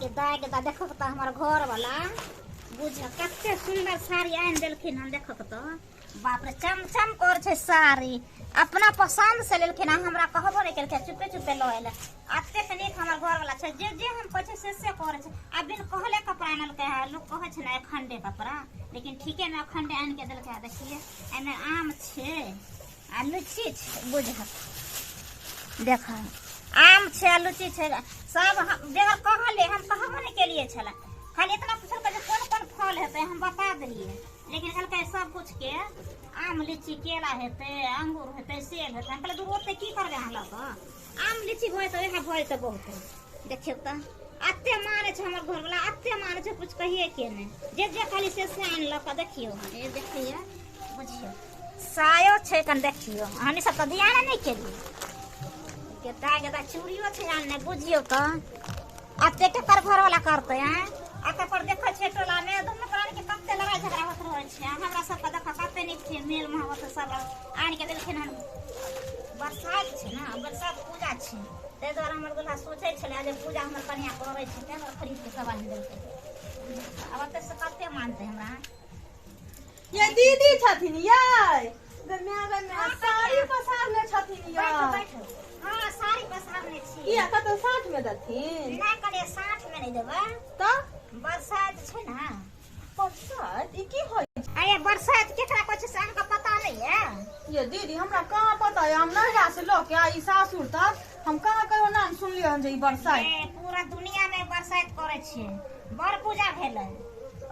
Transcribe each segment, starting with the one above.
के दाय के दा देखो तऽ हमर घर वाला बुझ कते सुंदर साड़ी आनि देलखिन हन। देखो तऽ बाप रे चम चम कर छै साड़ी, अपना पसंद से लेलखिन हन, हमरा कहबो नहि केलखिन, चुपे चुपे लऽ एलै। एतेक नीक हमर घर वाला छै, जे जे हम कहै छियै से करै छै। आ बिन कहले कपड़ा आनलकै है, लोक कहै छै ने अखंडे कपड़ा, लेकिन ठीके मे अखंडे आनि के देलकै है। देखिए एहिमे आम छै आ लीची छै, बुझ देख आम छै आ लीची छै सब। बगैर कहले, हम कहबो नहि केलिए छलै, खाली इतना पुछलकै जे कोन कोन फल हेतै, हम बता देलियै। लेकिन कहलकै सब कुछ के आम लीची केला हेतै, अंगूर हेतै, सेब हेतै। हम कहलियै दूर ओते की करबै अहाँ लऽ कऽ, आम लीची भऽ जेतै, वएह भऽ जेतै बहुत। देखियौ तऽ एते मानै छै हमर घरवला, एते मानै छै कुछ कहिए के नहि, जे जे खाली से आनलक। देखियौ ये देखिए बुझियौ सायो छै कन, देखियौ हम सब तऽ ध्यान नहि केलियै। गेदा गेदा चूड़ियो छै आनने, बुझियौ तऽ एते केकर घरवला करतै। आँय एते पर देखै छियै टोला मे दुनू प्राणी के कते लड़ाई झगड़ा होइत रहै छै, हमरा सबके देखऽ कते नीक छै मेल मोहब्बत सब आनि के देलखिन हन। बरसात छै ने, बरसात पूजा छै, ताहि दुआरे हमर दुल्हा सोचै छलै जे पूजा हमर कनिया करै छै, ताहि दुआरे खरीद के सब आनि देलकै। आब एते से कते मानतै हमरा। ये दीदी छथिन यै, गै माय गै माय, साड़ी पसारने छथिन यै। बैठो। हाँ साड़ी पसारने छी। किया कतौ 60 में देथिन? नहि कनिया 60 में नहि देबै। तऽ बरसात छै ने। बरसात ई की होइ? अरे बरसात केकरा कहै छै से अहाँके पता नहि है? ये दीदी हमरा कहाँ पता है, हम नैहरा से लऽ के आई सासुर तक हम कहाँ कहियो नाम सुनलियै हन जे ई बरसात। पूरा दुनिया में बरसात करै छै, बड़ पूजा भेलै।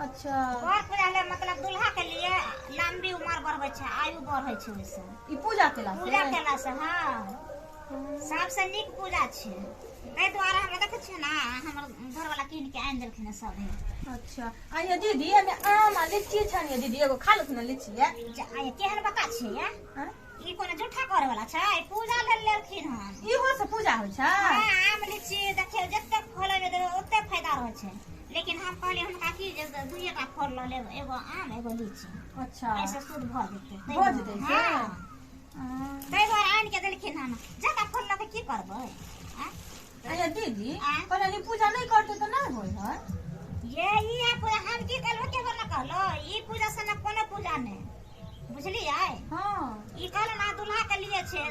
अच्छा बड़ पूजा भेलै मतलब दुल्हा के लिए लंबी उम्र बढ़बै छै, आयु बढ़ै छै ओहिसँ। ई पूजा केला से? पूजा केला से, हाँ सबसे नीक पूजा छै, ताहि दुआरे हमरा देखै छियै ने हमर घरवाला कीन के आनि देलखिन हँ सब। अच्छा आ ये दीदी एमे आम आ लीची छनि, ये दीदी एगो खा लेथुन ने लीची। ये केहन बता छियै ये? ई कोनो जूठा करे वाला छै? पूजा लेल लेलखिन हन। इहो से पूजा होइ छै? हाँ आम लीची देखियौ जतेक फल ओहिमे देबै ओतेक फायदा रहै छै, लेकिन हम कहलियै हुनका की जे दुइएटा फल लऽ लेब, एगो आम एगो लीची। अच्छा एहिसँ शुद्ध भऽ जेतै। भऽ जेतै से? हाँ ताहि दुआरे आनि के देलखिन हन। ज्यादा फल लऽ के की करबै? अरे दीदी कहलियै पूजा नहि करतै तऽ नहि होइ है। ये ई है पूजा, हम की कहलहुँ के ना कहलो, ई पूजा से ना कोनो पूजा नहि, बुझलियै? हाँ ई कहलो ना दुल्हा के लिए छै,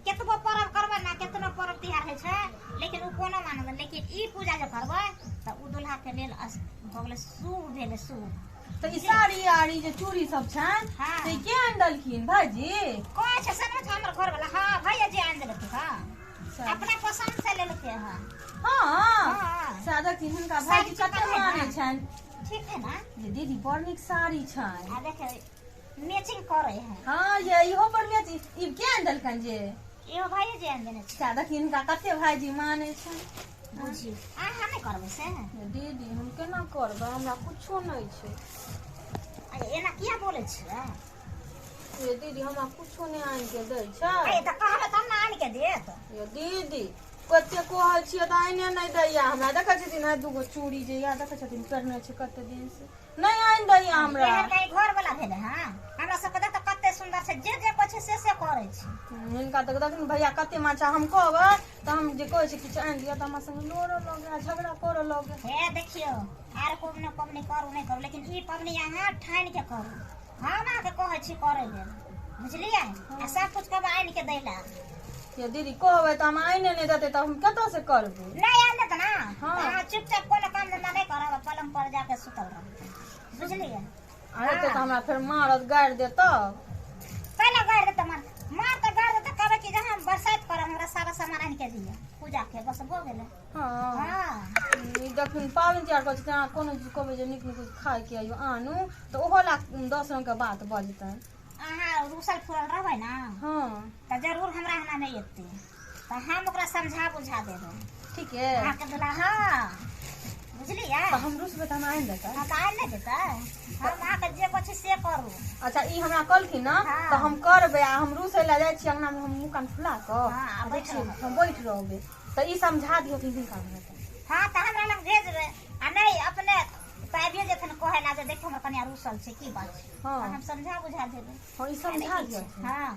केतबो पर्व करबै ना, केतनो पर्व तिहार होइ छै, लेकिन ओ कोनो मानल, लेकिन ई पूजा जे करबै तऽ ओ दुल्हा के लेल भऽ गेलै शुभ, भेलै शुभ। तऽ ई साड़ी आड़ी जे चूड़ी सब छनि हाँ। से के आनि देलखिन भाईजी? कहै छै से नहि हमर घरवला, हाँ भैया जी आनि देलखिन। हाँ अपना पसंद से लेलकै हन। हाँ हाँ से देखथिन हुनका भाईजी कते मानै छनि। ठीक है ना ये दीदी बड़ नीक साड़ी छनि। आ देख मैचिंग करे है। हाँ ये इहो बड़ मैचिंग, ई के आनि देलकनि जे? इहो भाईजी जी आनि देने छै। से देखथिन हुनका कते भाईजी मानै छनि। बुझियौ अहाँ नहि करबै से? दीदी हम केना करबै, हमरा कुछो नहि छै। अरे एना किया बोलै छियै? ये दीदी हमरा कुछो नहि आनि के दै छै। अरे तऽ कहबै तब ने आनि के देत। ये दीदी कते कहै छियै तऽ आनिए नहि दैया हमरा। देखै छथिन है दूगो चूड़ी जे या देखै छथिन पहिरने छै कते दिन से, नहि आनि दैया हमरा। एहन कहीं घर वाला भेलै हँ? हमरा सबके देख तऽ कते सुन्दर छै, जे जे कहै छै से से करै छै। हिनका तऽ देखिन भैया कते माछा, हम कहबै तऽ हम जे कहै छै किछु आनि दिअ तऽ हमरा संगे लड़ऽ लगै, झगड़ा करऽ लगै। हे देखियौ आर कोनो पबनी करू नहि करू, लेकिन ई पबनी अहाँ ठानि के करू, हम अहाँके कहै छी करै लेल, बुझलियै? आ सब कुछ कहबै आनि के दै लए। ये दीदी कहबै तऽ हम आनि नहि देतै तऽ हम कतऽ से करबै? नहि आनि देत ना। हाँ। अहाँ चुपचाप कोनो काम धंधा नहि करब, पलंग पर जाके सुतल रहब, बुझलियै? आ हेतै तऽ हमरा फेर मारत गारि देत। पहिले गारि देत, मार मार तऽ गारि देत, कहबै कि जहाँ हम बरसाइत करब हमरा सारा सामान आनि के दिअ पूजा के, बस भऽ गेलै। हाँ हाँ ई देखिन पाबनि तिहार करै छै अहाँ कोनो चीज कहबै जे नीक नीक खायके अइयो आनू तऽ ओहो ला 10 रंग के बात बजतनि। अहाँ रूसल फूलल रहबै ना। हाँ तऽ जरूर हमरा हना नहि एतै तऽ हम ओकरा समझा बुझा देबै। ठीक है अहाँके दुल्हा, हाँ बुझलियै? तऽ हम रुसबै तऽ हमरा आनि देतै? हाँ तऽ आनि नहि देतै, हम अहाँके जे कहै छी से करू। अच्छा ई हमरा कहलखिन ना हाँ। तऽ हम करबै, आ हम रुसै लए जाइ छी अंगना मे, हम मुँह कान फुला कऽ हाँ, आ बैठ रहबै। हम बैठ रहबै, तऽ ई समझा दिहथिन हिनका। हाँ तऽ हमरा लग भेजबै आ नहि अपने तऽ आबिए जेथिन कहै ला जे देखियौ हमर कनिया रुसल छै, की बात छै? हाँ। तऽ हम समझा बुझा देबै। हाँ ई समझा दिहथिन। हाँ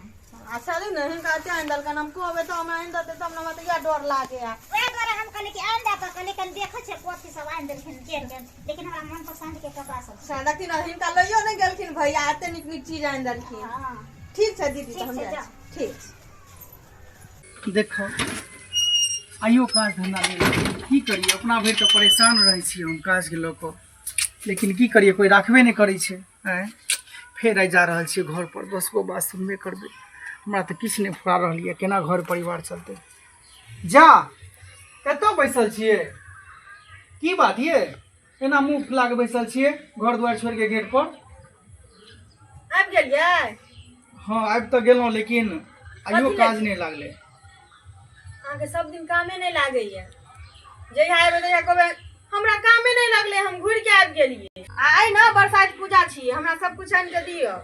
आ चलू ने हिनका एते आनि देलकनि, हम कहबै तऽ हमरा आनि देतै तब ने, हमरा तऽ इएह डर लागैया। वएह दुआरे हम हम कहली कि आन दे त कहली कन देखै छै कथी सब आन देलखिन केहन केहन, लेकिन हमरा मन पसंद के कपड़ा सब छै। देखथिन हिनका लइयो नहि गेलखिन भैया, एते नीक नीक चीज आनि देलखिन। हां ठीक छै दीदी, ठीक तऽ हम छै, जाइ जाउ। छी। ठीक छै। देखो आइयो काज धंधा नहि लागल। की करियै, अपना भरि तऽ परेशान रहै छियै हम काजके लऽ कऽ, लेकिन की करियै, कोइ राखबे नहि करै छै। आँय, फेर आइ जा रहल छियै घर पर, 10 गो बात सुनबे करबै। हमरा तऽ किछु नहि फुरा रहल यऽ केना घर परिवार चलतै। जा एतऽ बैसल छियै, की बात ये, एना मुँह फुला कऽ बैसल छियै घर दुआरि छोड़ि कऽ गेट पर? आबि गेलियै? हँ आबि तऽ गेलहुँ, लेकिन आइयो कथी लए? काज नहि लागलै। अहाँके सब दिन कामे नहि लागैया, जहिया एबै तहिया कहबै हमरा कामे नहि लगलै, हम घुरि के आबि गेलियै। आ आइ ने बरसाइत पूजा छी, हमरा सब कुछ आनि के दिअ।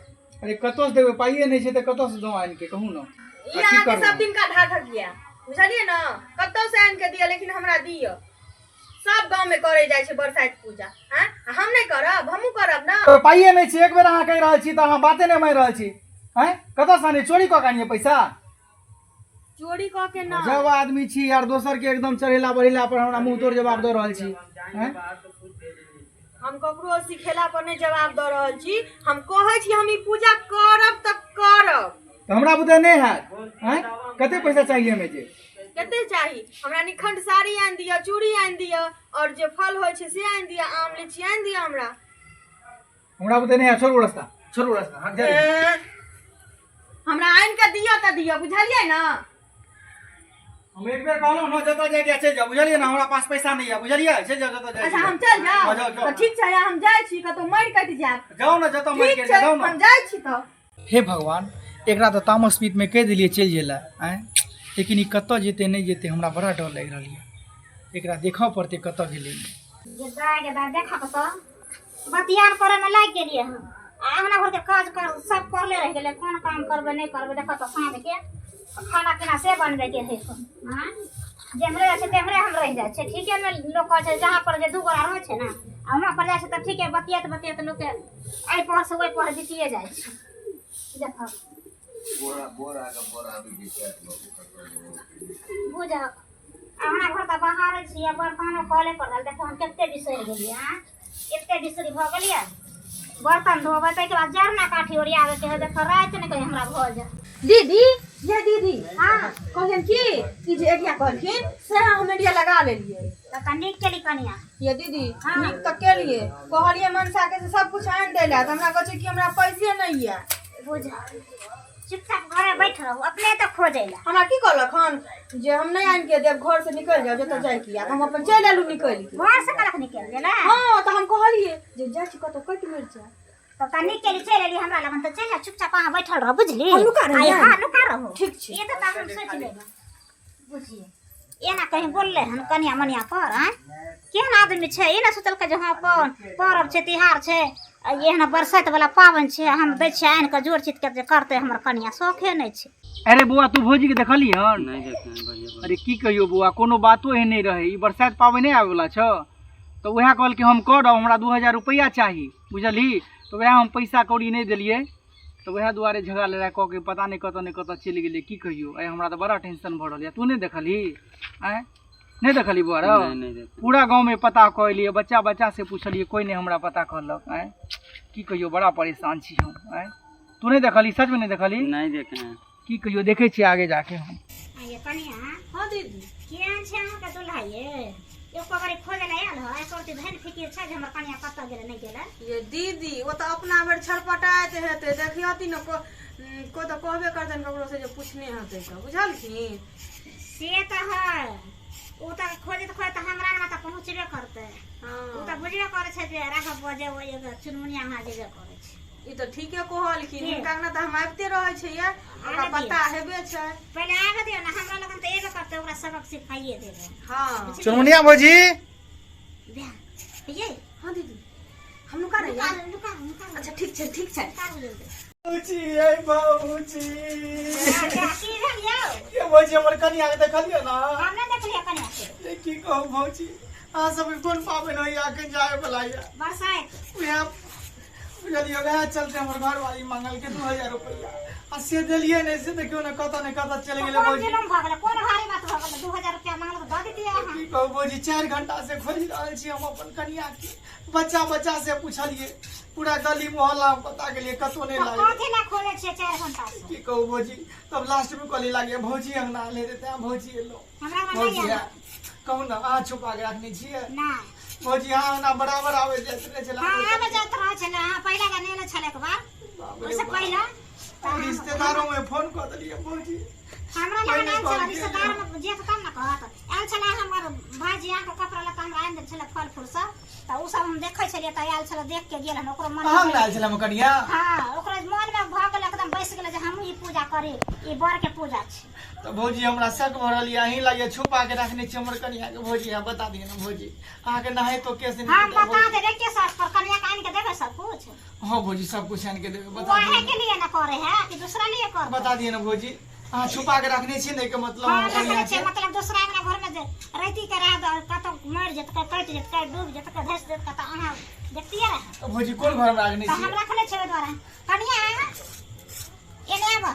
अरे कतऽ से देबै, पाइए नहि छै तऽ कतऽ से दौ आनि के, कहू ने। ई आ की अहाँके करबै? सब दिन का ढाठक यऽ, बुझलियै ने? कतौ से आनि के दिअ, लेकिन हमरा दिअ। सब गाँव में करे जाइ छै बरसाइत पूजा, आँय? आ हम नहि करब? हमहूँ करब ने। तो पाइए नहि छै, एक बेर अहाँ कहि रहल छी तऽ अहाँ बाते नहि मानि रहल छी। आँय, कतऽ से आनियै? चोरी कऽ के आनियै पैसा? चोरी कऽ के ना। जब आदमी छी यार, दोसर के एकदम चढ़ेला बढ़ेला पर हमरा मुँह तोड़ जवाब दऽ रहल छी। आँय, हम ककरो सिखेला पर नहि जवाब दऽ रहल छी, हम कहै छी हम ई पूजा करब तऽ करब। तऽ हमरा बुते नहि हैत। आँय, कते पैसा चाहिए हमे जे? कते चाही हमरा? निखंड साड़ी आनि दिअ, चूड़ी आनि दिअ, और जे फल होइ छै से आनि दिअ, आम लीची आनि दिअ हमरा। हमरा बुते नहि हैत, छोड़ू रास्ता, छोड़ू रास्ता, हट जाउ। ए, हमरा आनि के दिअ तऽ दिअ, बुझलियै ने? हम एक बेर कहलहुँ ने, जतऽ जाइके चलि जाउ, बुझलियै ने? हमरा पास पैसा नहि यऽ, बुझलियै? चलि जाउ जतऽ जाइके। अच्छा हम चलि हँ, जाउ? जाउ, जाउ। तऽ ठीक छै, हम जाइ छी, कतहु मरि कटि जायब। जाउ ने जतऽ मरि ठीक के छै, जाउ ने। हम जाइ छी तऽ। हे भगवान, एकरा तऽ तामस पीतमे कहि देलियै चलि जाय लए। आँय, लेकिन ई कतऽ जेतै नहि जेतै, हमरा बड़ा डर लागि रहल यऽ। एकरा देखऽ पड़तै कतऽ गेलै। जे दाय गे दाय, देखक तऽ बतियान करे में लागि गेलियै हम, आ अंगना घर के काज कर सब करले रहि गेलै। कोन काम करबै नहि करबै, देखऽ तऽ साँझ के खाना पीना से बनबै के है। आँय, जेम्हरे जाइ छै तेम्हरे हम रहि जाइ छै। ठीके ने लोक कहै छै, जहाँ पर जे दू गोरा रहै छै ने आ वहाँ पर जाइ छै तऽ ठीके बतियाइत बतियाइत लोकके एहि पहर से ओहि पहर बीतिए जाइ छै। देखऽ बुझक, अहाँ घर तऽ बाहर छियै, बर्तनो कले पर रहल। देखो हम कते बिसरि गेलियै। आँय, एते बिसरी भऽ गेलियै। बर्तन धोबै, ताहिके बाद जरना काठी ओरियाबैके है। देखो राति ने कहीं हमरा भऽ जाय। दीदी, ये दीदी। हाँ। कहलियन की ई जे एरिया कहलखिन से हम एरिया लगा लेलियै। तऽ नीक केली कनिया। ये दीदी। हाँ। नीक तऽ केलियै, कहलियै मनसा के से सब कुछ आनि दै लए, तऽ हमरा कहै छै कि हमरा पैसे नहि यऽ। बुझ, चुपचाप घरे बैठ रहू, अपने तऽ खोजै लए। हमरा की कहलक हन जे हम नहि आनि के देब, घर से निकलि जाउ जतऽ जाइके यऽ। तऽ हम अपन चलि एलहुँ निकलि के। घर से कलक निकलि गेलै? हँ, तऽ हम कहलियै जे जाइ छी कतहु कटि मरि जाय। तब तऽ नीक केली चलि एली हमरा लगन, तऽ चलि जा, चुपचाप अहाँ बैठल रहू, बुझली? हम नुका रहियै? हाँ, नुका रहू। ठीक छै। ये तऽ हम सोचि लेबै, बुझिए एना कहीं बोलले हन कनिया मनिया पर। आँय, केहन आदमी छै, एना सोचलकै जे हँ कोन पर्व छै, तिहार छै, आ एहन बरसाइत वाला पाबनि छै, हम दै छियै आनि कऽ जोड़ चित के जे करतै हमर कनिया, शौखे नहि छै। अरे बौआ, तू भौजी के देखलियै हन? नहि देखने बढ़िया। अरे की कहियौ बौआ, कोनो बातो एहन नहि रहै। ई बरसाइत पाबनि नहि आबैवला छौ, तऽ उएह कहलकै हम करब, हमरा 2000 रुपैआ चाही, बुझलही? तऽ उएह हम पैसा कौड़ी नहि देलियै, तऽ उएह दुआरे झगड़ा लड़ाइ कऽ के पता नहि कतऽ नहि कतऽ चलि गेलै। की कहियौ, आइ हमरा तऽ बड़ा टेंशन भऽ रहल यऽ। तू नहि देखलही? आँय, नहि देखलही बौआ रौ? नहि, नहि देखने। पूरा गाँवमे पता कऽ एलियै, बच्चा बच्चा से पुछलियै, कोइ नहि हमरा पता कहलक। आँय, की कहियौ, बड़ा परेशान छी हम। आँय, तू नहि देखलही? सचमे नहि देखलही? नहीं देखे। की कहियौ, देखै छियै आगे जाके हम। आ ये कनिया। हँ दीदी। केहन छै अहाँके दुल्हा ये? एको बारी खोजै लए आयल है? एको रत्ती धनि फिकिर छै जे हमर कनिया कतऽ गेलै नहि गेलै? ये दीदी, ओ तऽ अपना भरि छटपटाइत हेतै, देखियथिन ने, कोइ तऽ कहबे करतनि ककरो से जे पूछने हेतै तऽ बुझलखिन। से तऽ है, ओ तऽ खोजैत खोजैत हमरा अंगना तऽ पहुँचबे करतै। ओ तऽ हँ, बुझबे करै छै जे राघव बजे ओ एगो चुनमुनिया अहाँ जेबे करै छै। ई तऽ ठीके कहलखिन। के? हिनका अंगना तऽ हम आबिते रहै छै, ये ओकरा आबे दियौ। पता हेबे छै। पहिले आबे दियौ ने हमरा लगन, तऽ एबे करतै, ओकरा सबक सिखाइए देबै। हँ। चुनमुनिया भौजी। ये। हँ दीदी, हम नुका रहियै। नुका नुका नुका। अच्छा ठीक छै, ठीक छै। नुका जल्दी। भौजी, ए भौजी। की भेल यौ? ये भौजी, हमर कनिया के देखलियै ना? हम नहि देखलियै कनिया के। ये की कहू भौजी, अहाँ सबके कोन पाबनि होइया अखन जाय वाला यऽ? बरसाइत। उएह बुझलियै, उएह चलते हमर घरवाली मांगलकै 2000 रुपैआ, आ से देलियै नहि से देखियौ ने कतऽ ने कतऽ चलि गेलै कोन भौजी। जुलुम भऽ गेलै, कोन भारी बात भऽ गेलै? 2000 रुपया मांगलक, दऽ दितियै अहाँ। की कहू भौजी, 4 घंटा से खोजि रहल छी हम अपन कनिया के। बच्चा बच्चा से पुछलियै, पूरा गली मोहल्ला मे पता गेलियै, कतौ नहि तऽ लागलै। कथी लए खोजै छियै 4 घंटा से? की कहू भौजी, तब लास्ट मे कहलियै लागे भौजी अंगना एलै तऽ तैं भौजी एलहुँ। हमरा अंगना भौजी नहि है आयल। कहू ने, अहाँ छुपा के रखने छियै? नहि। भौजी अहाँ अंगना बराबर आबै जाइत रहै छलै। हाँ, आबै जाइत रहै छलै। अहाँ पहिला बार नहि एलै छलै एक बार, बाप रे ओहिसँ बाप। पहिला तऽ रिश्तेदारों में फोन कऽ देलियै भौजी। हमरा कोइ लग नहि आयल छलै कहलकै। रिश्तेदार मे जेत तब ने कहत। आयल छलै हमर भाईजी अहाँके कपड़ा लत्ता हमरा आनि देल छलै, फल फूल सब, तऽ ओ सब हम देखै छलियै तऽ आयल छलै, देख के गेल हन। ओकरो मन अहाँ अंगना आयल छलै हमर कनिया? हाँ, ओकरो मन मे भऽ गेल, एकदम बैस गेलै जे हमहूँ ई पूजा करी, ई बर के पूजा छी। तऽ भौजी हमरा शक भऽ रहल यऽ, अहीं लागैए छुपा के रखने छी हमर कनिया के। भौजी अहाँ बता दिअ ने भौजी, अहाँके नहाय तो केस हम नहि बता भौजी। देबै के साथ पर कनिया के आनि के देबै सब कुछ। हाँ भौजी, सब कुछ आनि के देबै, बता वाहे दिअ के लिए ना करे है कि दूसरा लिए कर? बता दिअ ने भौजी, अहाँ छुपा के रखने छी ने, के मतलब हाँ, हमर रखने कनिया छियै के? मतलब दूसरा अंगना घर में जे रैती के रह दऽ, कतौ मरि जेत, कटि जेत, डूबि जेत, धसि जेत, तऽ अहाँ देखतियै रहे। तऽ भौजी कोन घर मे रखने तऽ हम छियै? रखने छियै ओहि दुआरे। कनिया एने आबऽ।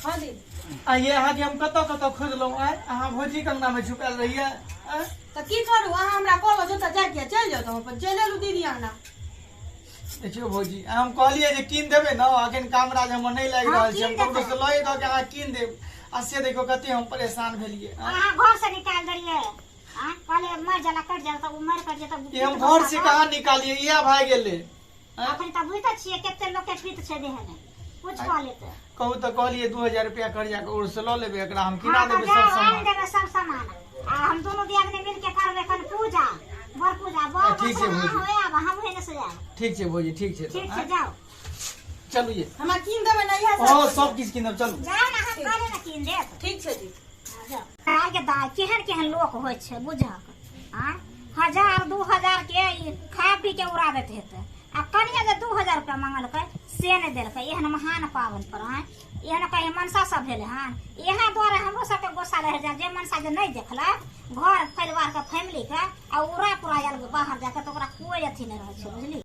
हाँ दीदी। आइए अहाँके हम कतऽ कतऽ खोजलहुँ आइ, अहाँ भौजी के अंगना मे छुपायल रहियै आँय? तऽ की करू, अहाँ हमरा कहलहुँ जतऽ जाइके चलि जाउ, तऽ हम अपन चलि एलहुँ दीदी अंगना। देखियौ भौजी, हम कहलियै जे कीन देबै ने, अखन काम राज हमर नहि लागि हाँ, रहल छै, हम कीन ककरो देतै। से लए दऽ के अहाँ कीन देब, आ से देखियौ कते हम परेशान भेलियै आँय? अहाँ घर से निकालि देलियै, आँय? कहलियै मरि जाला कटि जाला, तऽ ओ मरि कटि जेतै। ई हम घर से कहाँ निकालियै, इएह भए गेलै आँय? अखन तऽ बुझिते छियै कते लोकके पीत छै देह मे, कुछ कऽ लेतै। कहू तऽ कहलियै 2000 रुपया कर्जा के ओर से लऽ लेबै, एकरा हम किना हाँ, तऽ देबै सब जाउ आनि सामान। देबै सब सामान, आ हम दुनू दियादनी मिल के करबै कन पूजा, बर पूजा बर। ठीक छै भौजी। अहाँ आयब, हम हेने से आयब। ठीक छै भौजी, ठीक छै तऽ, ठीक छै आँय? जाउ। चलू ये। हमरा कीन देबै ने इएह ओ सब? सब किछु कीनब, चलू। जाउ ने, हम कहलियै ने कीन देत। ठीक छै जी। जाउ। आगे दाइ, केहन केहन लोक होइ छै बुझक, आँय? 1000 2000 के ई खा पी के उड़ा दैत हेतै, आ कनिया जे 2000 रुपया मंगलकै से नहि देलकै एहन महान पाबनि पर। आँय, एहन कहीं मनसा सब भेलै हन? इएह दुआरे हमरो सबके गोस्सा रहि जाय जे मनसा जे नहि देखलक घर परिवारके फैमिलीके, आ उड़ा पुरा आयल बाहर जाके, तऽ ओकरा कोइ अथी नहि रहै छै, बुझली?